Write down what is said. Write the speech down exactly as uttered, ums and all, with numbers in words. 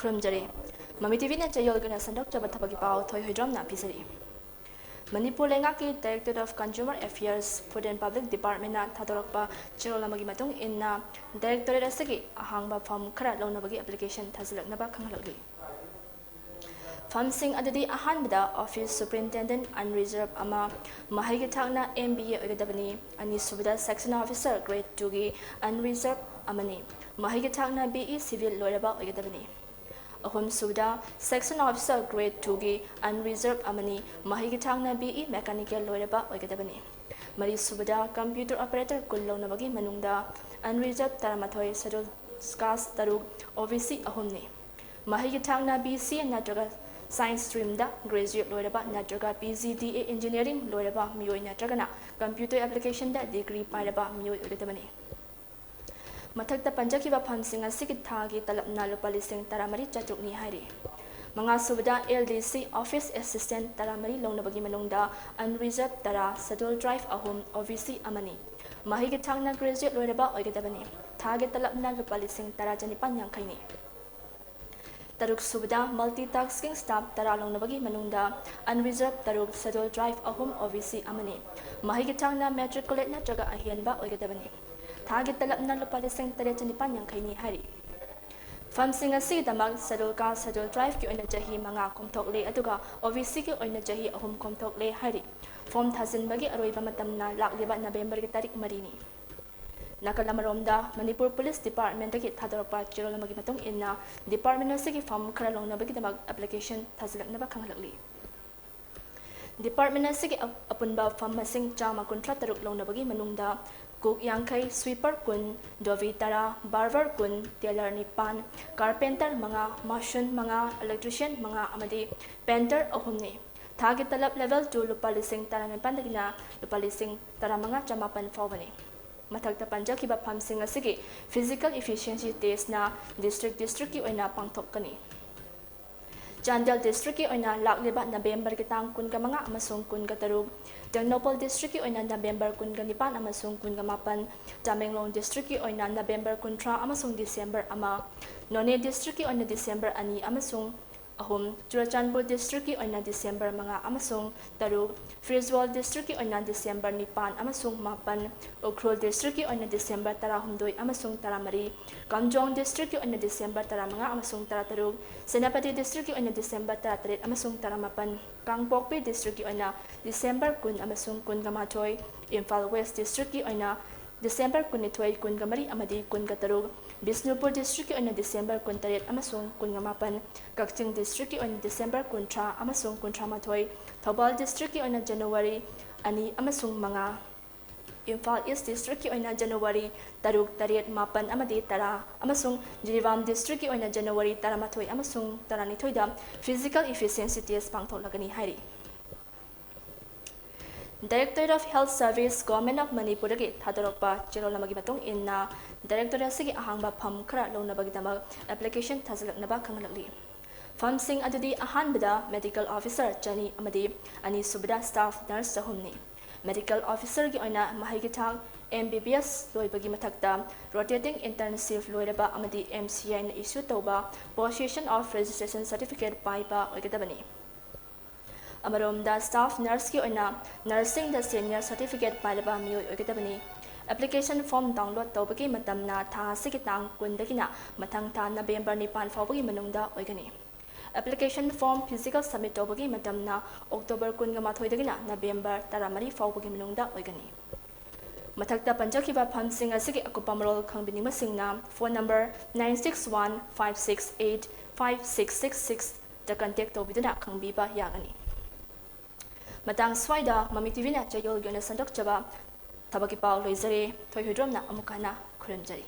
ꯈꯨꯔꯨꯝꯖꯔꯤ꯫ ꯃꯃꯤ ꯇꯤꯚꯤꯅ ꯆꯌꯣꯜꯒꯤ ꯑꯣꯏꯅ ꯁꯟꯗꯣꯛꯆꯕ ꯊꯕꯛꯀꯤ ꯄꯥꯎ ꯊꯣꯏ ꯍꯣꯏꯗ꯭ꯔꯣꯝꯅ ꯄꯤꯖꯔꯤ꯫ ꯃꯅꯤꯄꯨꯔ ꯂꯩꯉꯥꯛꯀꯤ Directorate of Consumer Affairs, Food and Public Departmentꯅ ꯊꯥꯗꯣꯔꯛꯄ ꯆꯦꯔꯣꯜ ꯑꯃꯒꯤ ꯃꯇꯨꯡ ꯏꯟꯅ, Directorate ꯑꯁꯤꯒꯤ ꯑꯍꯥꯡꯕ ꯐꯝ ꯈꯔ ꯂꯧꯅꯕꯒꯤ application ꯊꯥꯖꯤꯜꯂꯛꯅꯕ ꯈꯪꯍꯜꯂꯛꯂꯤ꯫ ꯐꯝꯁꯤꯡ ꯑꯗꯨꯗꯤ ꯑꯍꯥꯟꯕꯗ Office Superintendent unreserved ꯑꯃ, ꯃꯍꯩꯒꯤ ꯊꯥꯛꯅ M B A ꯑꯣꯏꯒꯗꯕꯅꯤ꯫ ꯑꯅꯤꯁꯨꯕꯗ Section Officer Grade twoꯒꯤ unreserved ꯑꯃꯅꯤ, ꯃꯍꯩꯒꯤ ꯊꯥꯛꯅ B E Civil ꯂꯣꯏꯔꯕ ꯑꯣꯏꯒꯗꯕꯅꯤ꯫ ꯑꯍꯨꯝꯁꯨꯕꯗ Section Officer Grade twoꯒꯤ unreserved ꯑꯃꯅꯤ, ꯃꯍꯩꯒꯤ ꯊꯥꯛꯅ B E Mechanical ꯂꯣꯏꯔꯕ ꯑꯣꯏꯒꯗꯕꯅꯤ꯫ ꯃꯔꯤꯁꯨꯕꯗ Computer Operator ꯀꯨꯟ ꯂꯧꯅꯕꯒꯤ ꯃꯅꯨꯡꯗ unreserved ꯇꯔꯥꯃꯥꯊꯣꯏ, Scheduled Caste ꯇꯔꯨꯛ, O B C ꯑꯍꯨꯝꯅꯤ꯫ ꯃꯍꯩꯒꯤ ꯊꯥꯛꯅ B C A ꯅꯠꯇ꯭ꯔꯒ Science streamꯗ graduate ꯂꯣꯏꯔꯕ ꯅꯠꯇ꯭ꯔꯒ P G D A Engineering ꯂꯣꯏꯔꯕ ꯃꯤꯑꯣꯏ ꯅꯠꯇ꯭ꯔꯒꯅ Computer Applicationꯗ degree ꯄꯥꯏꯔꯕ ꯃꯤꯑꯣꯏ ꯑꯣꯏꯒꯗꯕꯅꯤ꯫ ꯃꯊꯛꯇ ꯄꯟꯖꯈꯤꯕ ꯐꯝꯁꯤꯡ ꯑꯁꯤꯒꯤ ꯊꯥꯒꯤ ꯇꯂꯞꯅ ꯂꯨꯄꯥ ꯂꯤꯁꯤꯡ ꯇꯔꯥꯃꯔꯤ ꯆꯥꯇ꯭ꯔꯨꯛꯅꯤ ꯍꯥꯏꯔꯤ꯫ ꯃꯉꯥꯁꯨꯕꯗ L D C Office Assistant ꯇꯔꯥꯃꯔꯤ ꯂꯧꯅꯕꯒꯤ ꯃꯅꯨꯡꯗ unreserved ꯇꯔꯥ, Scheduled Tribe ꯑꯍꯨꯝ, O B C ꯑꯃꯅꯤ꯫ ꯃꯍꯩꯒꯤ ꯊꯥꯛꯅ graduate ꯂꯣꯏꯔꯕ ꯑꯣꯏꯒꯗꯕꯅꯤ꯫ ꯊꯥꯒꯤ ꯇꯂꯞꯅ ꯂꯨꯄꯥ ꯂꯤꯁꯤꯡ ꯇꯔꯥ ꯆꯅꯤꯄꯥꯟ ꯌꯥꯡꯈꯩꯅꯤ꯫ ꯇꯔꯨꯛꯁꯨꯕꯗ Multitasking Staff ꯇꯔꯥ ꯂꯧꯅꯕꯒꯤ ꯃꯅꯨꯡꯗ unreserved ꯇꯔꯨꯛ, Scheduled Tribe ꯑꯍꯨꯝ, O B C ꯑꯃꯅꯤ꯫ ꯃꯍꯩꯒꯤ ꯊꯥꯛꯅ Matriculate ꯅꯠꯇ꯭ꯔꯒ ꯑꯍꯦꯟꯕ ꯑꯣꯏꯒꯗꯕꯅꯤ꯫ ꯊꯥꯒꯤ ꯇꯂꯞꯅ ꯂꯨꯄꯥ ꯂꯤꯁꯤꯡ ꯇꯔꯦꯠ ꯆꯅꯤꯄꯥꯟ ꯌꯥꯡꯈꯩꯅꯤ ꯍꯥꯏꯔꯤ꯫ ꯐꯝꯁꯤꯡ ꯑꯁꯤꯒꯤꯗꯃꯛ Scheduled Caste, Scheduled Tribeꯀꯤ ꯑꯣꯏꯅ ꯆꯍꯤ ꯃꯉꯥ ꯀꯣꯝꯊꯣꯛꯂꯦ, ꯑꯗꯨꯒ O B Cꯒꯤ ꯑꯣꯏꯅ ꯆꯍꯤ ꯑꯍꯨꯝ ꯀꯣꯝꯊꯣꯛꯂꯦ ꯍꯥꯏꯔꯤ꯫ Form ꯊꯥꯖꯤꯟꯕꯒꯤ ꯑꯔꯣꯏꯕ ꯃꯇꯝꯅ ꯂꯥꯛꯂꯤꯕ Novemberꯒꯤ ꯇꯥꯔꯤꯛ ꯃꯔꯤꯅꯤ꯫ ꯅꯥꯀꯜ ꯑꯃꯔꯣꯝꯗ, ꯃꯅꯤꯄꯨꯔ Police Departmentꯇꯒꯤ ꯊꯥꯗꯣꯔꯛꯄ ꯆꯦꯔꯣꯜ ꯑꯃꯒꯤ ꯃꯇꯨꯡ ꯏꯟꯅ, department ꯑꯁꯤꯒꯤ ꯐꯝ ꯈꯔ ꯂꯧꯅꯕꯒꯤꯗꯃꯛ application ꯊꯥꯖꯤꯜꯂꯛꯅꯕ ꯈꯪꯍꯜꯂꯛꯂꯤ꯫ Department ꯑꯁꯤꯒꯤ ꯑ-, ꯑꯄꯨꯟꯕ ꯐꯝ ꯃꯁꯤꯡ ꯆꯥꯝꯃ ꯀꯨꯟꯊ꯭ꯔꯥ ꯇꯔꯨꯛ ꯂꯧꯅꯕꯒꯤ ꯃꯅꯨꯡꯗ cook ꯌꯥꯡꯈꯩ, sweeper ꯀꯨꯟ, dhobi ꯇꯔꯥ, barber ꯀꯨꯟ, tailor ꯅꯤꯄꯥꯟ, carpenter ꯃꯉꯥ, mason ꯃꯉꯥ, electrician ꯃꯉꯥ ꯑꯃꯗꯤ painter ꯑꯍꯨꯝꯅꯤ꯫ ꯊꯥꯒꯤ ꯇꯂꯕ level two ꯂꯨꯄꯥ ꯂꯤꯁꯤꯡ ꯇꯔꯥꯅꯤꯄꯥꯟꯗꯒꯤꯅ ꯂꯨꯄꯥ ꯂꯤꯁꯤꯡ ꯇꯔꯥꯃꯉꯥ ꯆꯃꯥꯄꯟ ꯐꯥꯎꯕꯅꯤ꯫ ꯃꯊꯛꯇ ꯄꯟꯖꯈꯤꯕ ꯐꯝꯁꯤꯡ ꯑꯁꯤꯒꯤ physical efficiency testꯅ district districtꯀꯤ ꯑꯣꯏꯅ ꯄꯥꯡꯊꯣꯛꯀꯅꯤ꯫ ꯆꯥꯟꯗꯦꯜ ꯗꯤꯁꯇ꯭ꯔꯤꯛꯀꯤ ꯑꯣꯏꯅ ꯂꯥꯛꯂꯤꯕ ꯅꯕꯦꯝꯕꯔꯒꯤ ꯇꯥꯡ ꯀꯨꯟꯒ ꯃꯉꯥ ꯑꯃꯁꯨꯡ ꯀꯨꯟꯒ ꯇꯔꯨꯛ, ꯇꯦꯡꯅꯧꯄꯜ ꯗꯤꯁꯇ꯭ꯔꯤꯛꯀꯤ ꯑꯣꯏꯅ ꯅꯕꯦꯝꯕꯔ ꯀꯨꯟꯒ ꯅꯤꯄꯥꯟ ꯑꯃꯁꯨꯡ ꯀꯨꯟꯒ ꯃꯥꯄꯟ, ꯇꯃꯦꯡꯂꯣꯡ ꯗꯤꯁꯇ꯭ꯔꯤꯛꯀꯤ ꯑꯣꯏꯅ ꯅꯕꯦꯝꯕꯔ ꯀꯨꯟꯊ꯭ꯔꯥ ꯑꯃꯁꯨꯡ ꯗꯤꯁꯦꯝꯕꯔ ꯑꯃ, ꯅꯣꯅꯦ ꯗꯤꯁꯇ꯭ꯔꯤꯛꯀꯤ ꯑꯣꯏꯅ ꯗꯤꯁꯦꯝꯕꯔ ꯑꯅꯤ ꯑꯃꯁꯨꯡ ꯑꯍꯨꯝ, ꯆꯨꯔꯆꯥꯟꯄꯨꯔ ꯗꯤꯁꯇ꯭ꯔꯤꯛꯀꯤ ꯑꯣꯏꯅ ꯗꯤꯁꯦꯝꯕꯔ ꯃꯉꯥ ꯑꯃꯁꯨꯡ ꯇꯔꯨꯛ, ꯐꯤꯔꯖꯋꯥꯜ ꯗꯤꯁꯇ꯭ꯔꯤꯛꯀꯤ ꯑꯣꯏꯅ ꯗꯤꯁꯦꯝꯕꯔ ꯅꯤꯄꯥꯟ ꯑꯃꯁꯨꯡ ꯃꯥꯄꯟ, ꯎꯈ꯭ꯔꯨꯜ ꯗꯤꯁꯇ꯭ꯔꯤꯛꯀꯤ ꯑꯣꯏꯅ ꯗꯤꯁꯦꯝꯕꯔ ꯇꯔꯥꯍꯨꯝꯗꯣꯏ ꯑꯃꯁꯨꯡ ꯇꯔꯥꯃꯔꯤ, ꯀꯥꯝꯖꯣꯡ ꯗꯤꯁꯇ꯭ꯔꯤꯛꯀꯤ ꯑꯣꯏꯅ ꯗꯤꯁꯦꯝꯕꯔ ꯇꯔꯥꯃꯉꯥ ꯑꯃꯁꯨꯡ ꯇꯔꯥꯇꯔꯨꯛ, ꯁꯦꯅꯥꯄꯇꯤ ꯗꯤꯁꯇ꯭ꯔꯤꯛꯀꯤ ꯑꯣꯏꯅ ꯗꯤꯁꯦꯝꯕꯔ ꯇꯔꯥꯇꯔꯦꯠ ꯑꯃꯁꯨꯡ ꯇꯔꯥꯃꯥꯄꯟ, ꯀꯥꯡꯄꯣꯛꯄꯤ ꯗꯤꯁꯇ꯭ꯔꯤꯛꯀꯤ ꯑꯣꯏꯅ ꯗꯤꯁꯦꯝꯕꯔ ꯀꯨꯟ ꯑꯃꯁꯨꯡ ꯀꯨꯟꯒ ꯃꯥꯊꯣꯏ, ꯏꯝꯐꯥꯜ ꯋꯦꯁ ꯗꯤꯁꯇ꯭ꯔꯤꯛꯀꯤ ꯑꯣꯏꯅ ꯗꯤꯁꯦꯝꯕꯔ ꯀꯨꯟꯅꯤꯊꯣꯏ, ꯀꯨꯟꯒ ꯃꯔꯤ ꯑꯃꯗꯤ ꯀꯨꯟꯒ ꯇꯔꯨꯛ, ꯕꯤꯁꯅꯨꯄꯨꯔ ꯗꯤꯁꯇ꯭ꯔꯤꯛꯀꯤ ꯑꯣꯏꯅ ꯗꯤꯁꯦꯝꯕꯔ ꯀꯨꯟꯇꯔꯦꯠ ꯑꯃꯁꯨꯡ ꯀꯨꯟꯒ ꯃꯥꯄꯟ, ꯀꯛꯆꯤꯡ ꯗꯤꯁꯇ꯭ꯔꯤꯛꯀꯤ ꯑꯣꯏꯅ ꯗꯤꯁꯦꯝꯕꯔ ꯀꯨꯟꯊ꯭ꯔꯥ ꯑꯃꯁꯨꯡ ꯀꯨꯟꯊ꯭ꯔꯥ ꯃꯥꯊꯣꯏ, ꯊꯧꯕꯥꯜ ꯗꯤꯁꯇ꯭ꯔꯤꯛꯀꯤ ꯑꯣꯏꯅ ꯖꯅꯋꯥꯔꯤ ꯑꯅꯤ ꯑꯃꯁꯨꯡ ꯃꯉꯥ, ꯏꯝꯐꯥꯜ ꯏꯁ ꯗꯤꯁꯇ꯭ꯔꯤꯛꯀꯤ ꯑꯣꯏꯅ ꯖꯅꯋꯥꯔꯤ ꯇꯔꯨꯛ, ꯇꯔꯦꯠ, ꯃꯥꯄꯟ ꯑꯃꯗꯤ ꯇꯔꯥ, ꯑꯃꯁꯨꯡ ꯖꯤꯔꯤꯕꯥꯝ ꯗꯤꯁꯇ꯭ꯔꯤꯛꯀꯤ ꯑꯣꯏꯅ ꯖꯅꯋꯥꯔꯤ ꯇꯔꯥꯃꯥꯊꯣꯏ ꯑꯃꯁꯨꯡ ꯇꯔꯥꯅꯤꯊꯣꯏꯗ physical efficiency test ꯄꯥꯡꯊꯣꯛꯂꯒꯅꯤ ꯍꯥꯏꯔꯤ꯫ Directorate of Health Service, Government of ꯃꯅꯤꯄꯨꯔꯗꯒꯤ ꯊꯥꯗꯣꯔꯛꯄ ꯆꯦꯔꯣꯜ ꯑꯃꯒꯤ ꯃꯇꯨꯡ ꯏꯟꯅ, Directorate ꯑꯁꯤꯒꯤ ꯑꯍꯥꯡꯕ ꯐꯝ ꯈꯔ ꯂꯧꯅꯕꯒꯤꯗꯃꯛ application ꯊꯥꯖꯤꯜꯂꯛꯅꯕ ꯈꯪꯍꯜꯂꯛꯂꯤ꯫ ꯐꯝꯁꯤꯡ ꯑꯗꯨꯗꯤ ꯑꯍꯥꯟꯕꯗ medical officer ꯆꯅꯤ ꯑꯃꯗꯤ ꯑꯅꯤꯁꯨꯕꯗ staff nurse ꯆꯍꯨꯝꯅꯤ꯫ Medical officerꯒꯤ ꯑꯣꯏꯅ ꯃꯍꯩꯒꯤ ꯊꯥꯛ M B B S ꯂꯣꯏꯕꯒꯤ ꯃꯊꯛꯇ rotating internship ꯂꯣꯏꯔꯕ ꯑꯃꯗꯤ M C Iꯅ issue ꯇꯧꯕ possession of registration certificate ꯄꯥꯏꯕ ꯑꯣꯏꯒꯗꯕꯅꯤ꯫ ꯑꯃꯔꯣꯝꯗ staff nurseꯀꯤ ꯑꯣꯏꯅ nursingꯗ senior certificate ꯄꯥꯏꯔꯕ ꯃꯤꯑꯣꯏ ꯑꯣꯏꯒꯗꯕꯅꯤ꯫ Application form download ꯇꯧꯕꯒꯤ ꯃꯇꯝꯅ ꯊꯥ ꯑꯁꯤꯒꯤ ꯇꯥꯡ ꯀꯨꯟꯗꯒꯤꯅ ꯃꯊꯪ ꯊꯥ ꯅꯕꯦꯝꯕꯔ ꯅꯤꯄꯥꯟ ꯐꯥꯎꯕꯒꯤ ꯃꯅꯨꯡꯗ ꯑꯣꯏꯒꯅꯤ꯫ Application form physical submit ꯇꯧꯕꯒꯤ ꯃꯇꯝꯅ ꯑꯣꯛꯇꯣꯕꯔ ꯀꯨꯟꯒ ꯃꯥꯊꯣꯏꯗꯒꯤꯅ ꯅꯕꯦꯝꯕꯔ ꯇꯔꯥꯃꯔꯤ ꯐꯥꯎꯕꯒꯤ ꯃꯅꯨꯡꯗ ꯑꯣꯏꯒꯅꯤ꯫ ꯃꯊꯛꯇ ꯄꯟꯖꯈꯤꯕ ꯐꯝꯁꯤꯡ ꯑꯁꯤꯒꯤ ꯑꯀꯨꯞꯄ ꯃꯔꯣꯜ ꯈꯪꯕꯤꯅꯤꯡꯕꯁꯤꯡꯅ phone number nine six one five six eight five six six sixꯇ contact ꯇꯧꯕꯤꯗꯨꯅ ꯈꯪꯕꯤꯕ ꯌꯥꯒꯅꯤ꯫ ꯃꯇꯥꯡ ꯁ꯭ꯋꯥꯏꯗ ꯃꯃꯤ TVꯅ ꯆꯌꯣꯜꯒꯤ ꯑꯣꯏꯅ ꯁꯟꯗꯣꯛꯆꯕ ꯊꯕꯛꯀꯤ ꯄꯥꯎ ꯂꯣꯏꯖꯔꯦ꯫ ꯊꯣꯏ ꯍꯨꯏꯗ꯭ꯔꯣꯝꯅ ꯑꯃꯨꯛ ꯍꯟꯅ ꯈꯨꯔꯨꯝꯖꯔꯤ꯫